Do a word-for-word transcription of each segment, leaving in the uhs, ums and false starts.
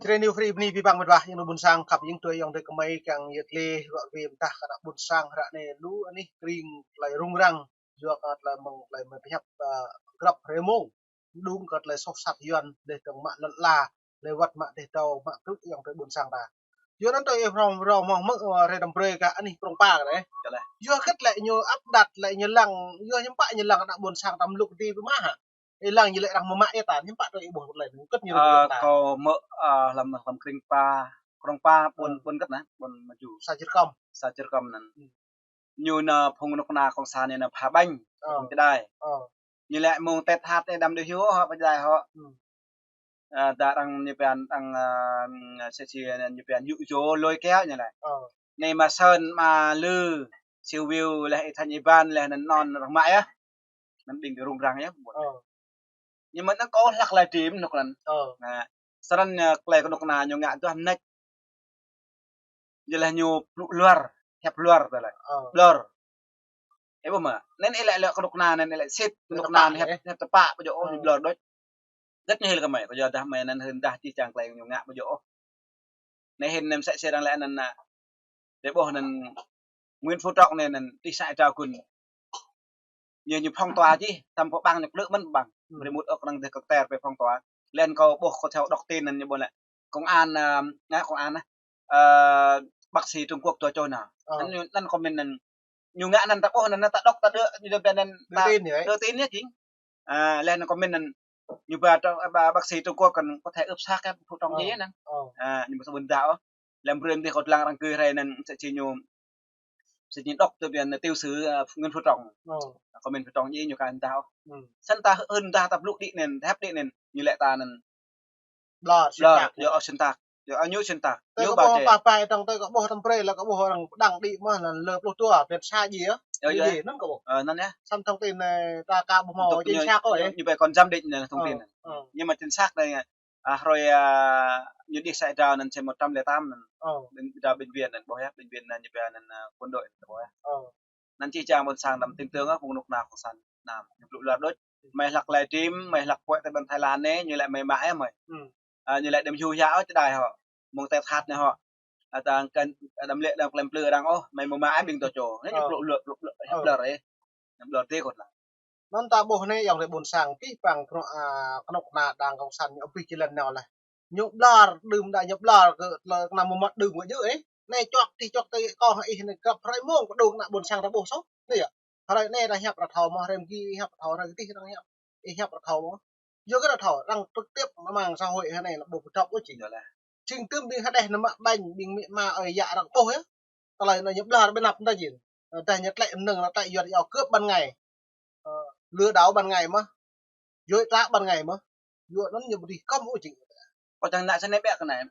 Čơrê ñu free bơni abih bang mơdrô, ayŏng adơi ƀuôn sang khăp, ayŏng adơi, ayŏng adơi kơmơi kiăng yet lĕ wơ̆t wĭ mơtah kơ ană ƀuôn sang ră anai lu anih kring tơlơi rŭng răng, yua kơ tơlơi mơ̆ng tơlơi mơ̆ng pơhiăp, ơ, grăp hrơi mông. Mơđung kơ tơlơi soh sat Yuan, leh dơ̆ng mă lŏn ala, leh wơ̆t mă dêh dâo, mă krư̆ ayŏng adơi ƀuôn sang ta. Yua anŭn tui ih hrŏm hrŏm mơ̆ng mơ̆ng, ơ, hrơi năm brơi kơ anih Krông Pa kơ anai. Yua hơget lĕ ñu áp đặt lĕ ñu lăng, yua hiư̆m pă ñu lăng ană ƀuôn sang ta mluk ti pơmă hă? Ih lăng ñu lĕ arăng mơmă ia ta, hiư̆m pă tui ih ƀuh tơlơi anŭn, hơget ñu rŭng răng ta. Kâo mơ̆, ơ, hlăm, hlăm Krông Pa, Krông Pa ƀuôn, ƀuôn hơget anŭn, ƀuôn Mơju. Sa Čư̆ Rơkŏm. Sa Čư̆ Rơkŏm anŭn. Ñu anŭn phung kơnuk kơna Kông San ñu anŭn pha ƀañ, phung čơđai. Ñu lĕ mơ̆ng Tết hăt anai đăm đuaĭ hyu hŏ, pơdjai hŏ. Ơ, đa arăng ñu pơhiăp, arăng, ơ, sĕ sĕ ñu pơhiăp yŭ yô lôi kéo ñu lĕ. Anai mă Sơn, mă Lư, Siu Wiu, leh Y Thanh Y Ban, leh anŭn anŭn arăng mă ia. Anŭn ƀing rŭng răng ia. Ñu mơ̆n anŭn kâo hlăk lai tim anŭn kơ anŭn. Anŭn, sơrăn, ơ, tơlơi kơnuk kơna ñu ngă duah mơneč. Yua leh ñu blŭ luar, hiăp luar tơlơi. Blơr. Ih ƀuh mơ̆, anŭn ih lĕ lĕ kơnuk kơna, anŭn ih lĕ sĭt, kơnuk kơna hiăp, hiăp tơpă ƀu djơ̆ ôh, ñu blơr đôč. Hơget ñu hil kơ mơi, kơ yua dah mơi anŭn hưn dah čih čang tơlơi ñu ngă ƀu djơ̆ ôh. Anai hĭn anŭn mơsĕ sĭt arăng lĕ anŭn anŭn. Ih ƀuh anŭn Nguyễn Phú Trọng anai anŭn tih sa ih trao gun. Ñu, ñu phong tỏa čih, tăm pơ ƀang ñu klư̆ mơ̆n ƀang. Brơi mŭt ôh kơnơ̆ng dêh kơ ter pơ phong tỏa. Leh anŭn kâo ƀuh kâo theo đọc tin anŭn ñu ƀuh lĕ. Công an, ơ, ngă công an, ơ, bác sĩ Trung Quốc dua čô anŭn. Anŭn ñu, anŭn comment anŭn. Ñu ngă anŭn ta ƀuh anŭn ta đọc ta đơ, ñu đơ anŭn ta đơ tin ñu jing. Ơ, leh anŭn comment anŭn. Ñu ba, ba bác sĩ Trung Quốc kăn có thể ướp xác, ơ, Phú Trọng jing anŭn. Ơ, ñu ƀu thâo ƀuăn dah ôh. Lăm brơi mơdih kâo lăng arăng gơ̆ hrơi anŭn mơsĕ sĭt ñu Sĭt ñu đŏk tui ƀing tiểu sử, ơ, Nguyễn Phú Trọng. Ơ. Kơ Nguyễn Phú Trọng ñu ñu kăn dah ôh. Snăn ta hưn dah ta blŭ đĭ anŭn, ta hiăp đĭ anŭn, ñu lĕ ta anŭn. Blơr, blơr, xuyên tạc. Yua, ơ, xuyên tạc. Yua, ơ, ñu xuyên tạc. Tơ ñu kơ ƀu ƀôh čê. Pah pai tơ̆ng tơ kơ ƀôh tơ̆ng brơi lĕ kơ ƀôh arăng pơđăng đĭ mơ̆n anŭn lơ pluh dua, pet sa jih yơh. Yơh, yơh. Anŭn kơ ƀôh. Ơ, anŭn yơh. Săm thông tin anai ta ka ƀu hmâo chính xác ôh. Ñu ƀai kăn giám định anai thông tin. Ơ, ơ. Nhưng mà chính xác anai, à, hrơi, à, ñu đih sa ih drao anŭn, xe một trăm lẻ tám anŭn. Ơ. Bên, drao bệnh viện anŭn, ƀuh yơh, bệnh viện anŭn, ñu ƀuh anŭn, à, quân đội anŭn, ƀuh yơh. Ơ. Anŭn čih čang ƀôn sang đăm tin tưởng, à, phung kơnuk kơna Kông San Nam, ñu blŭ luar đôč. Mơi hlăk live stream, mơi hlăk puăi tơ ƀôn Thái Lan anai, ñu lĕ mơi mă yơh mơi. À, ñu lĕ đăm hyu hia ôh čơđai hŏ. Mơ̆ng Tết hăt anai hŏ. À, ta kăn, à, đăm lĕ đăm klem plư arăng ôh, mơi mơmă ƀing dua čô. Anai ñu blŭ luar, blŭ, blŭ, blơr ih. Đăm blơr dêh kơt lăng. Anŭn ta ƀuh anai ayŏng adơi ƀuôn sang abih bang kơnuk, à, kơnuk kơna đang Kông San ñu abih jơlan nao leh. Ñu blơr, đưm đă ñu blơr kơ tơlơi kơnam mơmŏt đưm kơ djơ̆ ih. Anai čuăk tih čuăk tih kâo hăng ih anai grăp hrơi mông kơ đơ̆ng ană ƀuôn sang ta ƀuh soh. Anai yơh. Hrơi anai ta hiăp ta thâo mơ̆, hrơi mơ̆ng gih hiăp ta thâo, hrơi gih tih ta hiăp. Ih hiăp ta thâo mơ̆. Yua kơ ta thâo, arăng trực tiếp mạng xã hội anai lĕ ƀu pơdrŏp ôh jing. Jing tơm ƀing hơđeh anŭn mă ƀañ, ƀing amĭ ama ơi yă arăng ƀuh yơh. Tơlơi anŭn ñu blơr ƀơi anăp ta jing. Dah ñu tlĕ mơnơ̆ng, tlĕ yuăt yua cướp ban ngày. Ơ, lừa đảo ban ngày mơ̆. Dối trá ban ngày mơ̆. Yua anŭn ñu ƀu đih kơm ôh jing. Kâo čang ngă sĭt anai ƀiă kơ anai.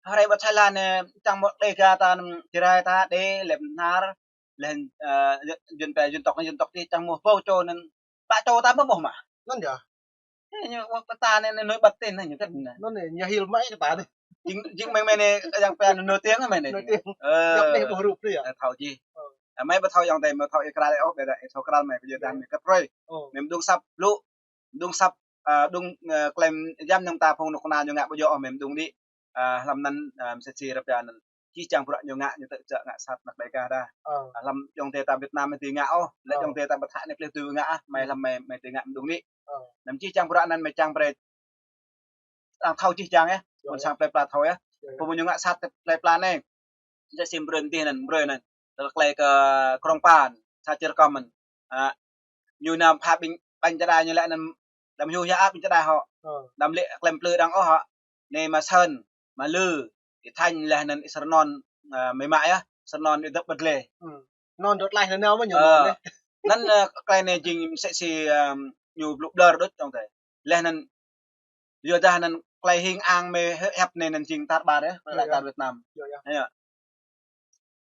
Hrơi ƀơi Thái Lan anai, čang mơ̆ Đêga ta, Jrai ta, Đê, Lep Nar, leh, ơ, dân, dân tộc, dân tộc ti čang mơ̆ ƀâo čô anŭn, pă čô ta mơ̆ ƀuh mơ̆. Anŭn yơh. Ơ, ñu, wơ̆t ta anai, anai, nổi bật tên anai, ñu kơt anai. Anŭn anai, ñu hil mơ̆ kơ ta anai. Jing, jing mơi, mơi anai, yang pia nổi tiếng mơi anai. Nổi tiếng. Ơ. Yang anai ƀuh rup anai yơh. Ơ, thâo jih. Ơ. Ơ, mơi ƀu thâo yang tơi, mơi thâo ih krăl ôh, ƀiă dah ih thâo krăl mơi, ƀiă dah mơi kơt brơi. Ơ. Mơi mơđung asăp blŭ, mơđung asăp, ơ, mơđung, ơ, klem jăm ñang ta phung kơnuk kơna ñu ngă ƀu djơ̆ ôh, mơi mơđung đĭ. Ơ, hlăm anŭn, ơ, mơsĕ sĭt ră pia anŭn. Čih čang bruă ñu ngă, ñu tơ̆ čă ngă sat anăp Đêga dah. Ơ. Ơ, hlăm ayŏng adơi ta Việt Nam mơi dưi ngă ôh, lĕ ayŏng adơi ta ƀu thâo anai plih tui ngă ah, mơi hlăm mơi, mơi dưi ngă mơđung đĭ. Ơ. Anăm čih čang bruă anŭn mơi čang brơi. Arăng thâo čih čang yơh, ƀuôn sang plơi pla thâo yơh. Pơmŭ ñu ngă sat plơi pla anai. Jă sim brơi mơdih anŭn, brơi anŭn. Tơlơi kơ Krông Pa, Sa Čư̆ Rơkŏm anŭn. À, ñu anăm pha ƀing, ƀing čơđai ñu lĕ anŭn, đăm hyu hia ƀing čơđai hŏ. Đăm lĕ klem plư arăng ôh hŏ. Anai mă Sơn, mă Lư, Y Thanh leh anŭn Y Sơrnon, à, mơi mă yơh, Sơnon Y Dăp Bơdlê. Anŭn dŏ tlaih anŭn mơ̆ ñu. Ơ, anŭn, ơ, tlaih anai jing mơsĕ sĭt, ơ, ñu blŭ blơr đôč tong tơi. Leh anŭn Yua dah anŭn tơlơi hing ang mơi hiăp anai anŭn jing tar ƀar yơh, tơlơi tar Việt Nam. Yơh.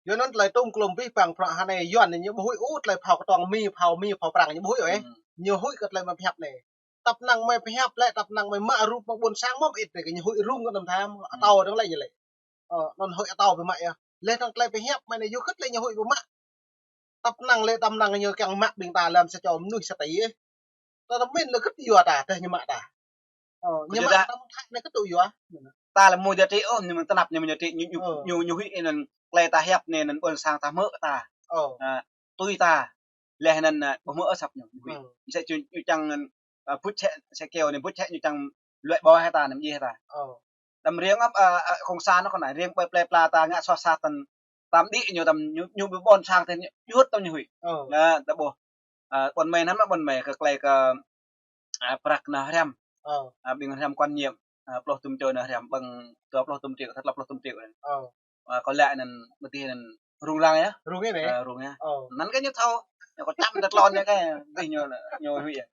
Yua anŭn tơlơi tŭm klum abih bang prăk hơnai Yuan anai ñu ƀu huĭ ôh tơlơi phao kơtuang Mi, phao Mi, phao Prăng ñu ƀu huĭ ôh. Ñu huĭ kơ tơlơi mă pơhiăp anai. Tăp năng mơi pơhiăp lĕ, tăp năng mơi mă rup mă ƀuôn sang mơ̆ ƀu ĭt anai kơ ñu huĭ rŭng kơ anăm tham, atâo dơ̆ng lĕ ñu lĕ. Ơ, anŭn huĭ atâo ƀu mă yơh. Leh anŭn tơlơi pơhiăp mơi anai yua kơ tơlơi ñu huĭ ƀu mă. Tăp năng lĕ tăp năng ñu kiăng mă ƀing ta lăm sa čô mơnuih sa tỉ. Ta tơmin lĕ kơ yua ta, tơl ñu mă ta. Ơ, ñu mă ta mơ̆ng Thái anai kơ tŭ yua. ta lĕ mơ̆ djơ̆ tĭ ôh, ñu mơ̆n tơnap ñu mơ̆n djơ̆ tĭ, ñu, ñu, Ơ. ñu, ñu huĭ anŭn klei ta hiăp anai anŭn ƀôn sang ta hmư̆ ta. Ơ. Ơ, tui ta. Laih anŭn, ơ, ƀu hmư̆ ôh săp ñu, ñu huĭ. Ơ. Msĕ ñu, ñu čang, ơ, bŭt čĕ, sĕ keo anai bŭt čĕ ñu čang luai ƀơi hĭ ta, anăm djai hĭ ta. Ơ. Đăm riêng ăp, ơ, ơ, kông san anŭn kơ anai, riêng plei, plei pla ta ngă soh sat tăn, tam đĭ ñu tam ñu, ñu ƀu ƀôn sang tơ ñu, ñu hŭt tam ñu huĭ. Ơ. Anŭn, ta ƀuh. Ơ, ƀôn mơi anăm, ƀôn mơi kơ klei kơ, ơ, prăk nao hriăm. Ơ. Ơ, ƀing hriăm quản nhiệm. Ơ, pluh tŭm čô nao hriăm ƀơ̆ng dua pluh tŭm triệu, tơtlâo pluh tŭm triệu. Ơ. Ơ, kâo laĭ anŭn, ƀu dih anŭn rŭng răng yơh. Rŭng yơh anai? Ơ, rŭng yơh. Ơ. Anŭn kơ ñu thâo, ñu kâo čăm tơtlon ñu kơ, ƀu dih ñu, ñu huĭ yơh.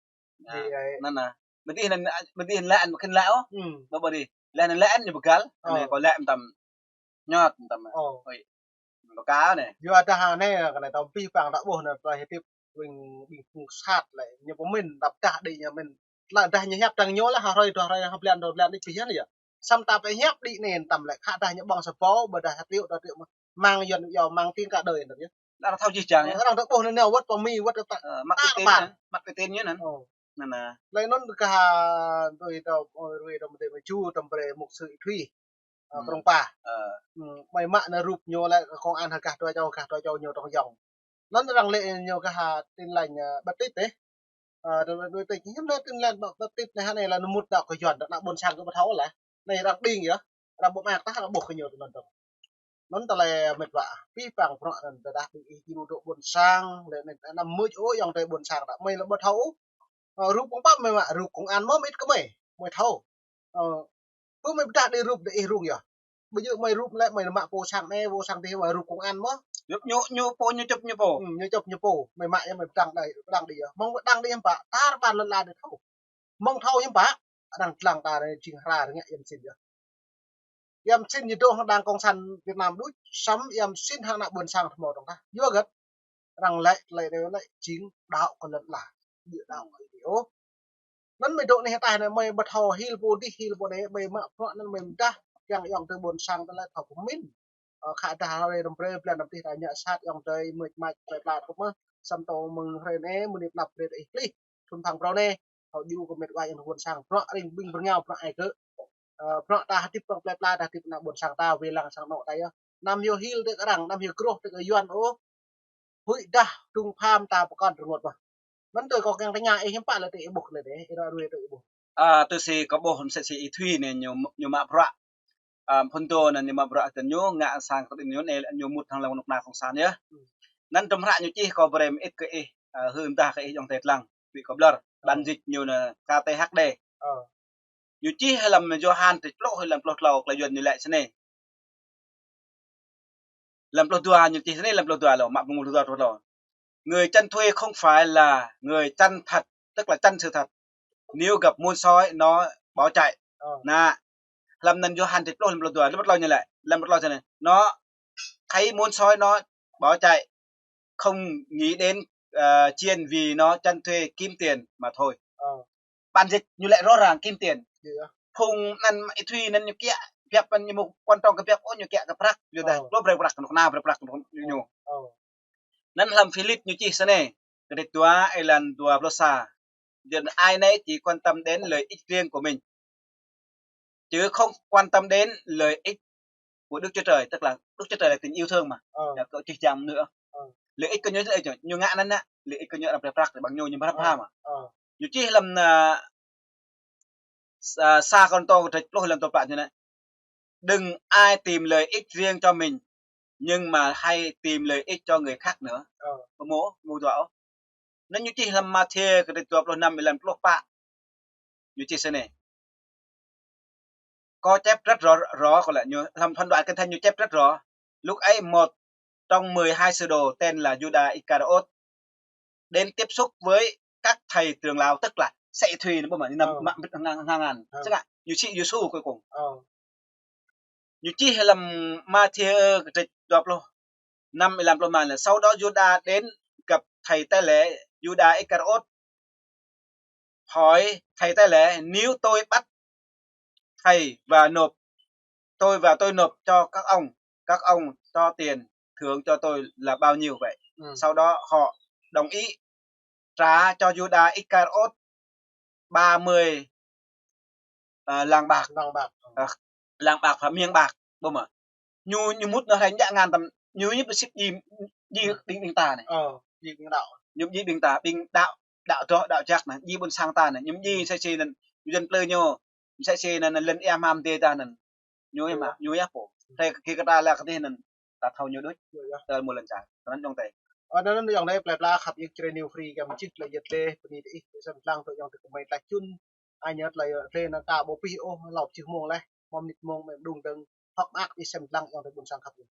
Anŭn, anŭn. Ƀu dih anŭn, ƀu dih anŭn laĭ, ƀu khĭn laĭ ôh. Ƀu, ƀu dih. Laih anŭn laĭ ñu ƀu găl. Ơ. Anai kâo laĭ mơtam. Ñot mơtam. Ơ. Ơi. Ƀu kâo anai. Yua dah anai, kơ anai tơm pih pang ta ƀuh anai, ta hơdip ƀing, ƀing phung sat lĕ, ñu pơmĭn, tơdah đĭ ñu mĭn. Tơdah ñu hiăp tơ̆ng ñu lĕ, ha hrơi, dua hrơi, ha blan, dua blan, đĭ pih anai yơh. Samơ̆ ta pơhiăp đĭ anai, tơm lĕ, khă dah ñu ƀơ̆ng sa ƀâo, ƀôdah sa triệu, dua triệu, mang yuan yua, mang tiếng cả đời anŭn yơh. Arăng thâo jih jang yơh. Arăng ta ƀuh anai, wơ̆t pơ Mi, wơ̆t ta, ơ, mă ƀă cái tên ƀă. Anŭn, mă cái tên ñu anŭn. Ơ. Anŭn, ơ. Laih anŭn kơ ha, tui ta, ơ, tui ta mơ̆n tơ mơ̆n ču, tơm brơi mục sư Y Thuy. Ơ, Krông Pa. Ơ. Mơi mă anai rup ñu lĕ kông an hơgah dua čô, hơgah dua čô ñu tŏng yŏng. Anŭn arăng lĕ ñu kơ ha Tin Lành, ơ, Baptist dêh. Ơ, tơ, tơ, tơ, hiư̆m anai Tin Lành Baptist anai, ha anai lĕ ñu mŭt đaŏ kơ Yuan, đaŏ ƀôn sang kơ ƀu thâo lĕ. Anai arăng đing yơh. Arăng ƀu mă tah, arăng ƀuh kơ ñu tơ anŭn tŏng. Anŭn tơlơi mĕt wa, pih pang bruă anŭn tơdah ƀing ih djru dŏ ƀôn sang, lĕ anai anăm mưč ôh, ayŏng adơi ƀôn sang ta. Mơi lĕ ƀu thâo ôh. Ơ, rup kông pă mơi mă, rup kông an mơ̆ mơit kơ mơi, mơi thâo. Ơ, pơ mơi pơdah đĭ rup đĭ ih rŭng yơh. Ƀu djơ̆ mơi rup lĕ mơi mă pô sang anai, pô sang adih, mơi rup kông an mơ̆. Rup ñu, ñu pô, ñu čŏp ñu pô. Ư, ñu čŏp ñu pô. Mơi mă yơh mơi pơdăng đĭ, pơdăng đĭ yơh. Mơ̆ng pơdăng đĭ hiư̆m pă, tar ƀan lŏn la đĭ thâo. Mơ̆ng thâo hiư̆m pă, arăng lăng ta anai jing hra rơngiă Yăm Sin yơh. Yăm Sin ñu dŏ hăng đảng cộng sản Việt Nam đôč, samơ̆ Yăm Sin hăng ană ƀôn sang tơmâo tŏng tah. Yua hơget? Arăng laĭ, laĭ, laĭ, laĭ, jing đaŏ kơ lŏn la. Ƀu đaŏ kơ Ơi Adai ôh. Anŭn mơi dŏ anih ataih anai, mơi ƀu thâo hil pô dih, hil pô anai, mơi mă bruă anŭn mơi pơdah, kiăng ayŏng adơi ƀôn sang ta lĕ thâo pơmĭn. Ơ, khă dah hrơi răm brơi blan răm tih ta ngă sat ayŏng adơi mưč mač plơi pla tŭ mơ̆, samơ̆ tơ mơ̆ng hrơi anai, mơ̆ng anai pơanăp brơi ih plih. Thŭn phang phrâo anai, thâo djru kơ mĕt wa ayŏng adơi ƀôn sang, bruă ring ƀing bơrngao bruă ai kơ. Ơ, bruă ta hơdip pơ plơi pla, ta hơdip ană ƀôn sang ta, wai lăng sang anŏ ta yơh. Anăm hyu hil tơ kơ arăng, anăm hyu groh tơ kơ Yuan ôh. Huĭ dah, trŭng pham ta pơkŏn rơngot mơ̆n. Anŭn tui kâo kiăng tơña ih hiư̆m pă lĕ tơ ih ƀuh lĕ dêh, ih ră ruai tơ ih ƀuh. Ơ, tui si kâo ƀuh msĕ si Y Thuy anai ñu, ñu mă bruă. Ơ, phŭn dô anŭn ñu mă bruă tơ ñu ngă sang kơ tơ ñu anai ñu mŭt hăng lŏn knŭk kna cộng sản yơh. Ư. Anŭn tơm hră ñu čih kâo brơi mơit kơ ih, ơ, hưn dah kơ ih ayŏng adơi lăng, ƀu kâo ƀlŏr. Ơ. Bản dịch ñu anai K T H D. Ơ. Ñu čih hlăm Yôhan tơjuh pluh, hlăm pluh klâo, klei Yuan ñu laĭ snei. Hlăm pluh dua ñu čih snei, hlăm pluh dua lô, mă ƀơ̆ng pluh dua, pluh klâo. Người chăn thuê không phải là người chăn thật, tức là chăn sự thật. Nếu gặp muôn sói, nó bỏ chạy. Ơ. Anai, hlăm anŭn Yôhan tơjuh pluh, hlăm pluh dua, hlăm pluh klâo ñu laĭ, hlăm pluh klâo snei. Nó thấy muôn sói, nó bỏ chạy. Không nghĩ đến, ờ, chiên vì nó chăn thuê kiếm tiền mà thôi. Ơ. Bản dịch ñu laĭ rõ ràng kiếm tiền. Ơ. Phung anŭn Y Thuy anŭn ñu kiăng biă, anŭn ñu mơ̆ quan trọng kơ biă, ơ, ñu kiăng kơ prăk, yua dah, ơ, lu brơi prăk, knŭk kna brơi prăk, ñu. Ơ. Anŭn hlăm Philip ñu čih snei, kơdrêč dua, êlan dua pluh sa. Dân ai nấy chỉ quan tâm đến lợi ích riêng của mình, chứ không quan tâm đến lợi ích của Đức Chúa Trời, tức là Đức Chúa Trời là tình yêu thương mà. Ơ. Là cậu chỉ rằng nữa. Ơ. Lợi ích của ñu, lợi ích ñu ngă anŭn anai, lợi ích của ñu là prăk, prăk, bằng ñu, ñu ƀu hrăm ôh mơ̆n. Ơ. Ñu čih hlăm, ơ, sa, sa Kôrintô kơdrêč pluh êlan dua pluh pă ñu anai. Đừng ai tìm lợi ích riêng cho mình, nhưng mà hãy tìm lợi ích cho người khác nữa. Ơ. Pơmô, mô dua ôh. Anŭn ñu čih hlăm Mathiơ kơdrêč dua pluh năm êlan pluh pă. Ñu čih snei. Có chép rất rõ, rõ, có lẽ ñu, hlăm Thuần Đoạn Kinh Thánh ñu chép rất rõ. Lúc ấy một trong mười hai sứ đồ tên là Judas Iscariot đến tiếp xúc với các thầy trưởng lão, tức là sĕ Y Thuy anŭn ƀu mă, năm, ơ, mă, mă, ngăn, ngăn, ngăn. Ơ. Sĕ ngă, ñu sĭ Yêsu cuối cùng. Ơ. Ñu čih hlăm Mathiơ kơdrêč dua pluh năm êlan pluh năm là sau đó Judas đến gặp thầy tế lễ Judas Iscariot, hỏi thầy tế lễ: "Nếu tôi bắt thầy và nộp, tôi và tôi nộp cho các ông, các ông cho tiền thưởng cho tôi là bao nhiêu vậy?" Ơ. Sau đó họ đồng ý trả cho Judas Iscariot ba mươi, à, lạng bạc. Lạng bạc. Ơ. lăng ƀak pha miêng ƀak, ƀu mă. Ñu, ñu mŭt nao hrĕng djă ngăn tăm, ñu ñu pơsĭt djai, djai ƀing, ƀing ta anai. Ơ, djai ƀing đaŏ. Ñu djai ƀing ta, ƀing đaŏ, đaŏ dŏ, đaŏ jak anai, djai ƀôn sang ta anai, ñu djai msĕ si anŭn, ñu dân plư ñu, msĕ si anŭn, anŭn lŏn ia hmua mơdê ta anŭn. Ñu ia mă, ñu ia pô. Hrơi kơ kơ ta lăk kơ tih anŭn, ta thâo ñu đôč. Tơ mơ̆ lŏn čar. Tơ anŭn yŏng tơi. Ơ, anŭn yŏng tơi, plơi pla khăp yơh Jrai New Free, kơ mơčih tơlơi yơh tơlơi, bơni tơ ih, tơlơi sem lăng tơ yŏng tơ kơmơi tơlơi čun. Ai ñu tơlơi, tơlơi anŭn ka ƀu pih ôh, hlâo pơčih mông laih, mơ̆ng mơnit mông, mơ̆ng đung dơ̆ng, hŏk mơak ih sem lăng yŏng tơ ƀôn sang khăp yơh.